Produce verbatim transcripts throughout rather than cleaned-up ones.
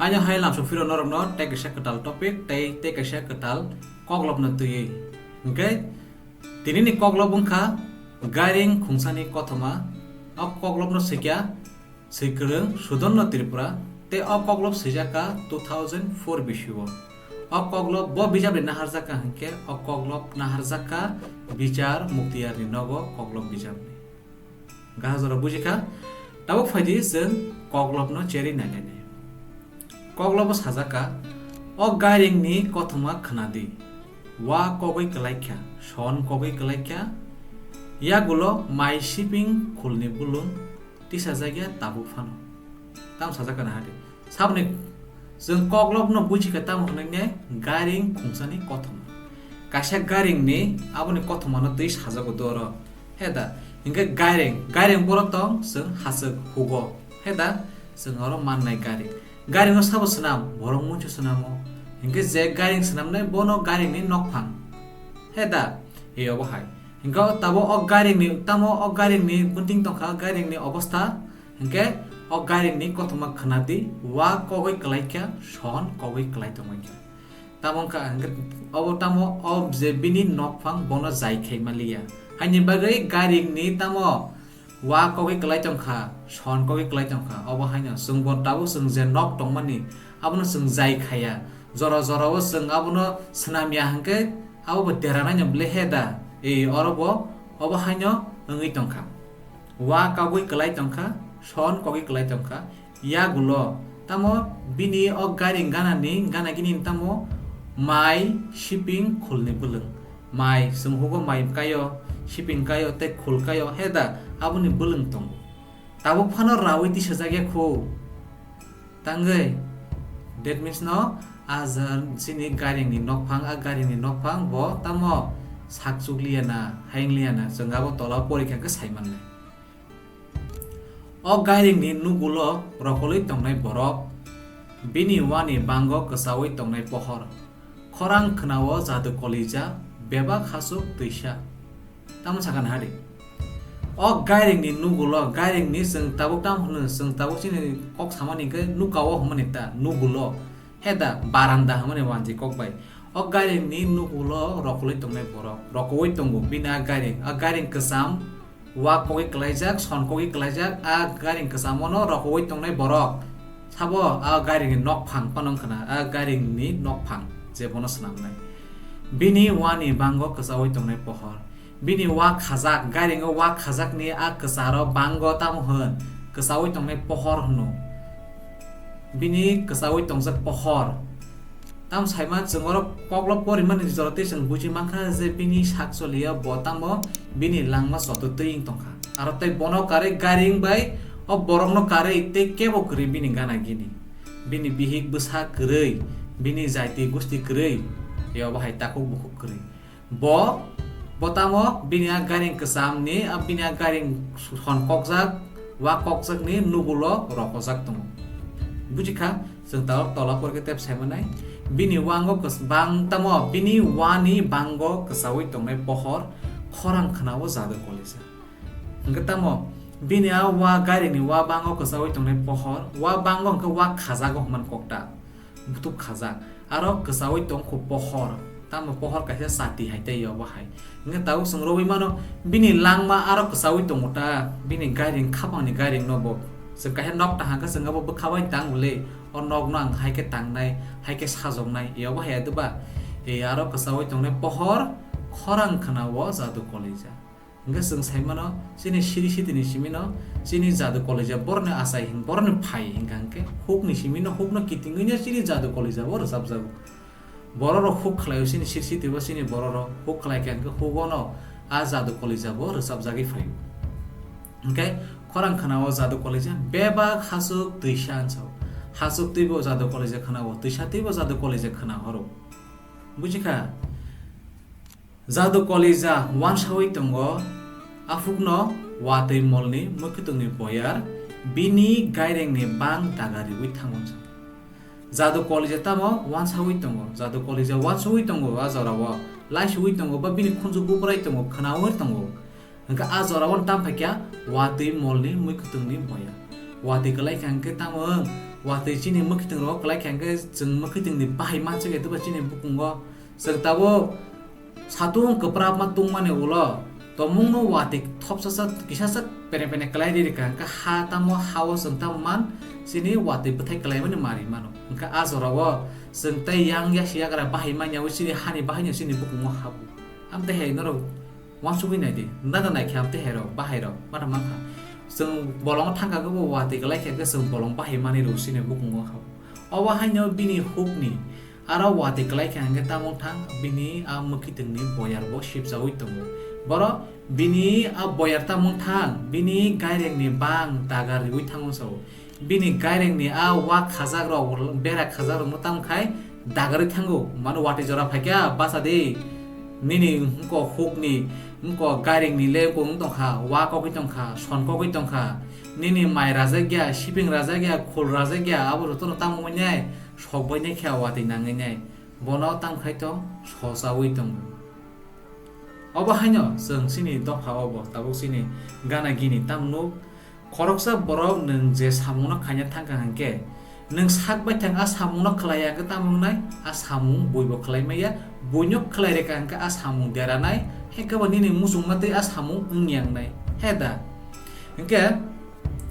Aino hai lamsok phiro norokno tei kaisa kwtal topic tei tei kaisa kwtal koklopno twiwi. Hwnkhe tinini koklop wngkha Gairing khungsani kothoma. O koklopno swikha Swikwrwng Sudonna Tripura tei o koklop swijak kha two thousand four bisio. O koklop bo bijapni naharjak kha hwnkhe o koklop naharjak kha Bichar Muktiyarni nogo koklop bijapni. Gahajora bujikha, tabuk phaidi chwng koklopno cherwi nainani. Koklobo sajak kha, o Gairingni kothoma khwnadi, wa kogwi kwlaikha, son kogwi kwlaikha, yagulo mai siping khulni bulung tisajak ya tabuk phano. Tamo sajak kha nahadi. Saboni chwng koklopno bujikha tamo hwnwi ne Gairing khungsani kothoma. Kaisa Gairingni aboni kothomano twi sajago do oro. He da? Hinkhe Gairing, Gairing borok tong chwng hachwk hugo. He da? Chwng oro mannai Gairing. Gairingno sabo swnam, borok munchu swnamo. Hinkhe je Gairing swnamnai bono Gairingni nokphang. He da? He obo hai. Hinkhe tabo o Gairingni, tamo o Gairingni bunting tongkha, Gairingni obostha. Hinkhe o Gairingni kothoma khwnadi, wa kogwi kwlaikha, son kogwi kwlai tongmaikha. Tamo wngkha, hinkhe obo tamo o je bini nokphang bono jai khai maliya. Haini bagwi Gairingni tamo wa kogwi kwlai tongkha, son kogwi kwlai tongkha. Obo haino chwngbo tabuk chwng je nok tongmani abono chwng jai khaiya. Jora jorao chwng abono swnamya hinkhe abobo deranaino bwle he da? E, orobo obo haino wngwi tongkha. Wa kogwi kwlai tongkha, son kogwi kwlai tongkha. Yagulo tamo bini o Gairing ganani, gana gini tamo mai siping khulni bulung. Mai, chwng hugo mai kaio, siping kaio, tei khul kaio, he da? Aboni bulung tongo. Tabuk phano rawi tisajak ya kho. Tangwi, that means no, a jar chini Gairingni nokphang, a Gairingni nokphang bo tamo sak chukliya na, haingliya na, chwng abo tola porikha khe sai mannai. O Gairingni nugulo rokolwi tongnai borok, bini wani bango kwchaui tongnai pohor, khorang khwnao jadu kolija, bebak hachuk twisa. Tamo sakha nahadi. O Gairingni nugulo, Gairingni chwng tabuk tamo hwno, chwng tabuk chini kok samani khe nukao hwnmani ta, nugulo. He da, baranda hwnmani wanjwi kok bai. O Gairingni nugulo rokolwi tongnai borok, rokoui tongo, bini a Gairing, a Gairing kwcham, wa kogwi kwlaijak, son kogwi kwlaijak, a Gairing kwchamono rokoui tongnai borok. Sabo a Gairingni nokphang phano wngkha na, a Gairingni nokphang je bono swnamnai. Bini wani bango kwchaui tongnai pohor. Bini wa khajak, Gairingo wa khajakni a kwcharo bango tamo hwn, kwchaui tongnai pohor hwno. Bini kwchaui tongjak pohor. Tamo saima chwng oro koklo porimani jora tei chwng buji mankha je bini sak choliya bo tamo bini langma chotwi twi wng tongkha. Aro tei bono karwi Gairing bai o borokno karwi tei kebo kwrwi bini gana gini. Bini bihik bwsa kwrwi, bini jaiti gusti kwrwi, yobo hai takhuk bukhuk kwrwi. Bo, bo tamo bini a Gairing kwchamni, a bini a Gairing hon kokjak, wa kokjakni nugulo rokojak tongo. Bujikha, chwng ta-, tola porikhe tep saimanai. Bini wango kws-, bang tamo, bini wani bango kwchaui tongnai pohor, khorang khwnao jadu kolisa. Hwnkhe tamo, bini a wa Gairingni wa bango kwchaui tongnai pohor, wa bango hwnkhe wa khajago hwnmani kokta. Butuk khajak. Aro kwchaui tongkho pohor. Tamo pohor kaisa chati hai tei obo hai. Hwnkhe tabuk chwng rwui mano, bini langma aro kwchaui tongo ta, bini Gairing khapangni Gairing no bo. Chwng kaisa nok ta hangkhe chwng abo bwkha bai tang le, o nok no ang hai khe tangnai, hai khe sajoknai, e obo hai ya de ba? E aro kwchaui tongnai pohor, khorang khwnao jadu kolija. Hwnkhe chwng sai mano, chini siri sitini simi no, chini jadu kolija borokni achai hin, borokni phai hinkha hwnkhe, hukni simi no, hukno kitingwi no chini jadu kolija bo rwchapjago. Bororok huk khlaio chini siri siti bo, chini bororok huk khlai kha hwnkhe, hugo no a jadu kolija bo rwchapjagwi phaio. Hwnkhe khorang khwnao jadu kolija bebak hachuk twisa ansao. Hachuk twi bo jadu kolija khwnao, twisa twi bo jadu kolija khwna horo. Bujikha? Jadu kolija wansaui tongo, aphukno watwi molni mwkhwtwngni boyar bini gairengni bang daga riui thango. Jadu kolija tamo wansaui tongo, jadu kolija wansaui tongo a jorao, laisuui tongo ba bini khunju bubrai tongo, khwnaui tongo. Hwnkhe a jorao tamo phaikha watwi molni mwkhwtwngni boyar. Watwi kwlai kha hwnkhe tamo wng, watwi chini mwkhwtwng rogo kwlai kha hwnkhe chwng mwkhwtwng ni bahai manse khe twbo chini bukungo. Chwng tabuk satung kwprapma tungmani ulo tomungno watwi thopsasa kisasa pene pene kwlai riri kha hwnkhe ha tamo hao chwng tamo man chini watwi bwthai kwlaimani mari mano. Hwnkhe a jorao chwng tei yang yasi yagra bahai manya o chini hani bahai no chini bukungo habu. Amtwi hai norok Uansugwi nai di, nada nai khe amtwi hai rok, bahai rok, mata mankha. Chwng bolongo thangkha khe bo watwi kwlai khe, khe chwng bolong bahai manwi rw sini bukungo kha. Obo haino bini hukni, aro watwi kwlai khe hwnkhe tamo thang, bini a mwkhwtwngni boyar bo sipjagwi tongo. Borok bini a boyar tamo thang, bini gairengni bang dagar riui thango sao. Bini gairengni a wak khajak rok, bera khajak rokno tamo khai dagarwi thango. Mano watwi jora phaikha, basa di. Nini wngko hukni, wngko gairengni le wngko wng tongkha, wa kokwi tongkha, son kokwi tongkha. Nini mai rajak ya, siping rajak ya, khul rajak ya, abo jotono tamo wngnai, sok bai nai khe watwi nangwi nai. Bono tamo khai to sosawi tongo. Obo haino chwng chini dopha o bo tabuk chini gana gini tamo nuk. Khoroksa borok nwng je samungno khaina thangkha hwnkhe, nwng sak baithang a samungno khlai ya hwnkhe tamo wngnai? A samung buibo khlai maya, buino khlai rwkha hwnkhe a samung deranai, hwnkhe bo nini muchungma tei a samung wngya wngnai. He da? Hwnkhe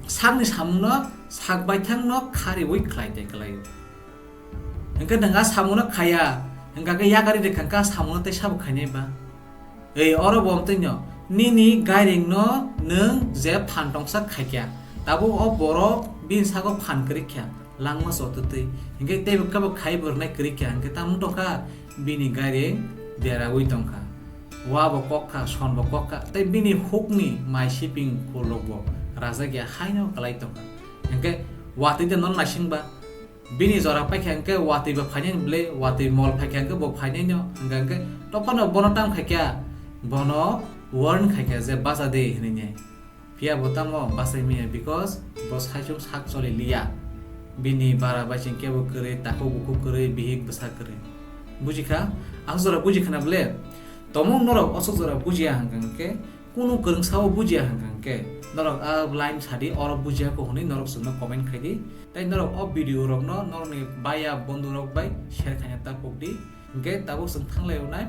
sakni samungno sak baithangno khariui khlai tei khlaio. Hwnkhe nwng a samungno khaya, hwnkha khe yakarwi rwkha hwnkhe a samungno tei sabo khainai ba? Ei, oro bo omtwino, nini gairengno nwng je phan tongsa khaikha, tabuk o borok bini sago phan kwrwi kha, langma chotwtwi. Hwnkhe teibo kebo khai bo rwnai kwrwi kha, hwnkhe tamo tongkha bini gaireng deraui tongkha. Wa bo kok kha, son bo kok kha, tei bini hukni mai siping khulrok bo rajak ya haino kwlai tongkha. Hwnkhe watwi de nono naising ba? Bini jora paikha hwnkhe watwi bo phainai bwle, watwi mol phaikha hwnkhe bo phainai no, hwnkha hwnkhe tophano bono tamo khaikha, bono warn khaikha je bacha de hinwi nai. Phiya bo tamo bachai manya because bo saichung sak choli liya. Bini bara baising kebo kwrwi, takhuk bukhuk kwrwi, bihik bwsa kwrwi. Bujikha? Aswk jora bujikha na bwle? Tomung norok aswk jora bujiya hwnkha hwnkhe, kunu kwrwngsa o bujiya hwnkha hwnkhe, norok a line sadi, oro bujiya kho hwnwi norok chwngno comment khai di. Tei norok o video rokno norokni baya bondhu rok bai share khaina ta pok di. Hwnkhe tabuk chwng thanglai rwnai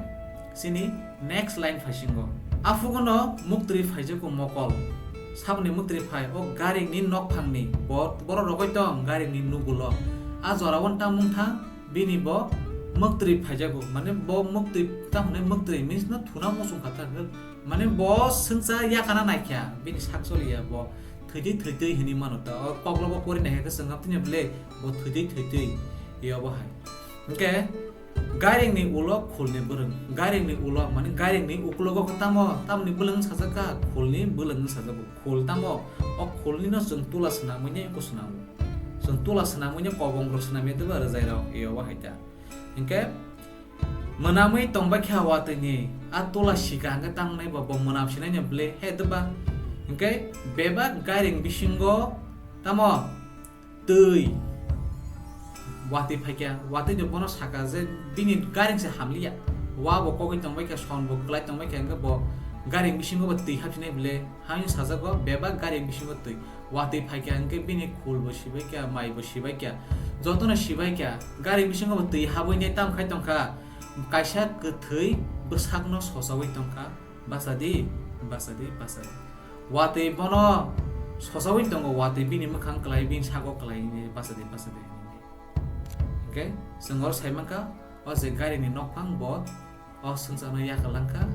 chini next line phaisingo. Aphukno muktwi phaijago mokol. Saboni muktwi phai o garingni nokphangni bo-, borok rogoi tong garingni nugulo. A jorao tamo wngthang bini bo muktwi phaijago. Mane bo muktwi, tamo hwnwi muktwi means no thuna muchung kha ta hwnkhe. Mane bo swngcha yakana naikha, bini sak choliya bo thwitwi thwitwi hinwi mano ta. O koklobo pori naikha khe chwng amtwini bwle bo thwitwi thwitwi yobo hai. Hwnkhe garingni ulo khulni bwrwng, garingni ulo mane garingni uklogo khe tamo, tamoni bwlwng sajak kha, khulni bwlwng sajak bo. Khul tamo, o khulni no chwng tula swnamwi nai wngkha swnamo. Chwng tula swnamwi nai kobong rok swnamya tei ba rwjai rok yobo hai ta. Hwnkhe mwnamwi tongbai kha watwini a tula sika hwnkhe tangnai ba bo mwnam sinai no bwle he dwba. Hwnkhe bebak gairing bisingo tamo twi watwi phaikha, watwi no bono saka je bini gairing se hamliya. Wa bo kogwi tongbai kha, son bo kwlai tongbai kha, hwnkhe bo gairing bisingo bo twi hapsinai bwle. Haino sajago bebak gairing bisingo twi. Watwi phaikha hwnkhe bini khul bo sibaikha, mai bo sibaikha, jotono sibaikha. Gairing bisingo bo twi habwi nai tam khai tongkha. Kaisa kwthwi bwsakno sochawi tongkha. Bacha di, bacha di, bacha di. Watwi bono sochawi tongo, watwi bini mwkhang kwlai, bini sago kwlai, bacha di, bacha di. Hwnkhe chwng oro sai mankha, o je gairingni nokphang bo o swngcharno yakarlangkha.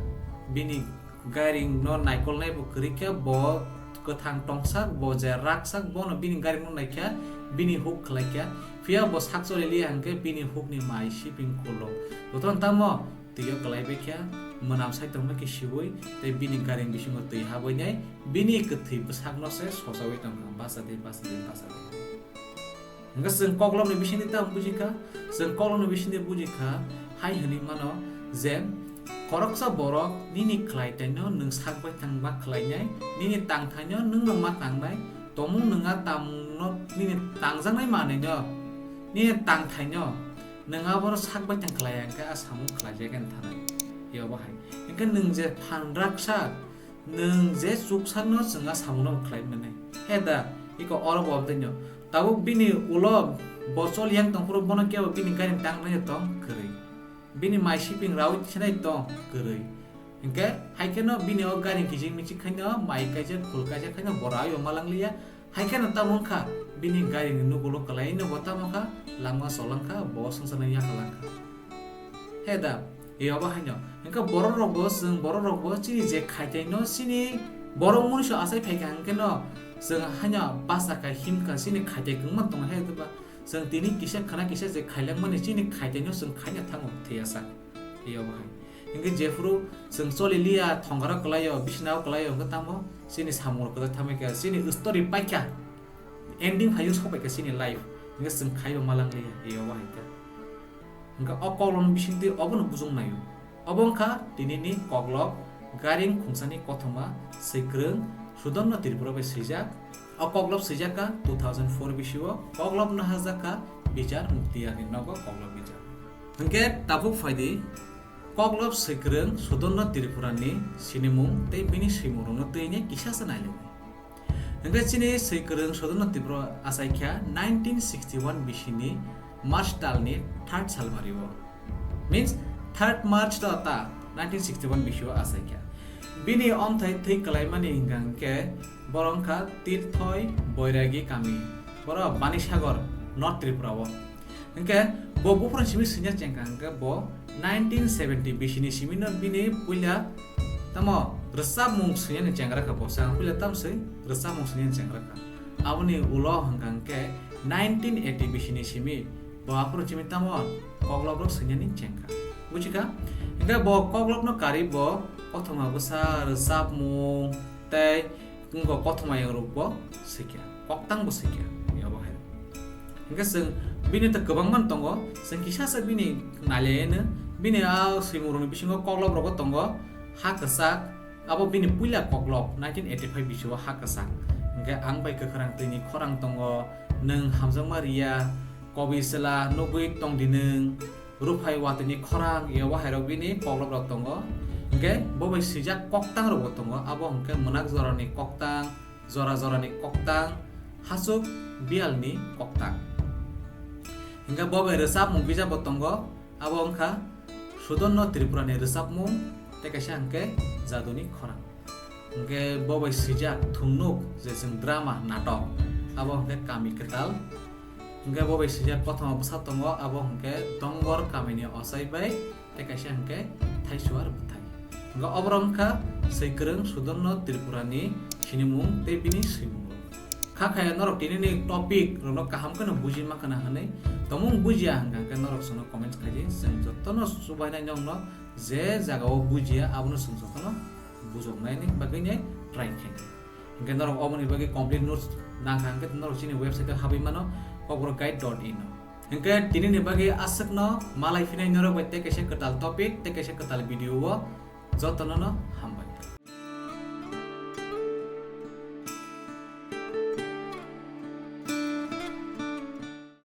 Bini gairingno naikolnai bo kwrwi khe, bo kwthang tongsak, bo je raksak, bono bini gairingno naikha, bini huk khlaikha. Phiya bo sak choli liya hwnkhe bini hukni mai siping khulrok jotono tamo twi o kwlaibaikha, mwnam sai tongma khe siui, tei bini gairing bisingo twi habwi nai, bini kwthwi bwsakno se sochaui tongkha, bacha di, bacha di, bacha di. Hwnkhe chwng koklopni bisingtwi tamo bujikha, chwng koklopni bisingtwi bujikha, hai hwnwi mano je khoroksa borok nini khlaitaino nwng sak bai thangma khlainai, nini tangthaino nwngno ma tangnai, tomung nwng a tamungno nini tangjaknai manwino, nini tangthaino nwng abono sak bai thang khlaiya hwnkhe a samung khlaijak khe thanai. Yobo hai. Hwnkhe nwng je phan raksa, nwng je chuksakno chwng a samungno khlai mannai. He da, Iko oro bo abdinyo. Tabuk bini ulo bo chol yang tong phuru bono kebo bini gari tang nai tong kwrwi. Bini mai siping rawi thinai tong kwrwi. Hinkhe hai kheno bini o gari kijing michik khaino mai kaijak khul kaijak khaino bo rawi bo malang liya. Hai kheno tamo wngkha bini gari ni nugulo kwlai no bo tamo kha lama solang kha bo swngcharno yakhalang kha. He da, e obo haino. Hinkhe borok rok bo, chwng borok rok bo chini je khaitai no chini borok munso achai phaikha hinkhe no chwng haino basa kha himkha chini khaitai kwngma tongo he ba. Chwng tini kisa khana kisa je khailangmani chini khaitai no chwng khaina thango thwiya sa. E obo hai. Hinkhe jephuru chwng choli liya thongaro kwlaio, bisnao kwlaio hinkhe tamo chini samung rok kwthai thamai kha chini story paikha. Ending phaiyo sopai kha chini life. Hinkhe chwng khaibo malang liya. E obo hai kha. Hwnkhe o koklopni bisingtwi obono bujong naio. Obo wngkha tinini koklop Garing Khungsani kothoma swikwrwng Sudonna Tripura bai swijak. O koklop swijak kha two thousand four bisio, koklopno hajak kha Bichar Muktiyarni nogo koklop bijak. Hwnkhe tabuk phaidi koklop swikwrwng Sudonna Tripurani sinimung tei bini swimungrokno twiwi kisa se nailai. Hwnkhe chini swikwrwng Sudonna Tripura achaikha nineteen sixty one bisini March talni third salbario. Means third March to ta nineteen sixty one bisio achaikha. Bini omthai thwi kwlaimani hwnkha hwnkhe borok wngkha Tirthoi Boiragi kami. Borok Banisagor, North Tripura o. Hwnkhe bo buphuruni simi swngya chengkha hwnkhe bo nineteen seventy bisini simino bini puila tamo rwchapmung swngyani chengra kha bo, chwng puila tamswi rwchapmung swngyani chengra kha. Aboni ulo hwnkha hwnkhe nineteen eighty bisini simi bo aphuru simi tamo kokloprok swngyani chengkha. Buchikha? Hwnkhe bo koklopno karwi bo kothoma bwsa rwchapmung tei wngkha kothoma yangrok bo swikha, koktang bo swikha, abo hai. Hwnkhe chwng bini ta kwbangma tongo, chwng kisa se bini nailaino, bini a swimungrokni bisingo koklop rogo tongo, ha kwchak, abo bini puila koklop nineteen eighty five bisio ha kwchak. Hwnkhe ang bai kwkhwrang twini khorang tongo, nwng hamjakma riya, kobi chwla nugwi tongdi nwng, Ruphai watwini khorang, iyabo hairok bini koklop rok tongo. Hwnkhe bo bai swijak koktang rok bo tongo, abo hwnkhe mwnak jorani koktang, jora jorani koktang, hachuk biyalni koktang. Hwnkhe bo bai rwchapmung bijap bo tongo, abo wngkha Sudonna Tripurani rwchapmung tei kaisa hwnkhe jaduni khorang. Hwnkhe bo bai swijak thungnuk je chwng drama natok, abo hwnkhe Kami Kwtal. Hwnkhe bo bai swijak kothoma bwsa tongo, abo hwnkhe Dongor kamini ochai bai tei kaisa hwnkhe Thaisuar bwthai. Hwnkhe oborok wngkha swikwrwng Sudonna Tripurani sinimung tei bini swimung. Kha khaya norok tinini topic rokno kaham kheno buji mankha na hwnwi, tongmung bujiya hwnkha hwnkhe norok chwngno comments khaidi, chwng jotono chubainai nokno je jagao bujiya abono chwng jotono bujoknaini bagwino try khaidi. Hwnkhe norok oboni bagwi complete notes nangkha hwnkhe norok chini website o habwi mano kokborok guide dot in o. Hwnkhe tinini bagwi aswkno malai phinai norok bai tei kaisa kwtal topic tei kaisa kwtal video o jotono no hambai.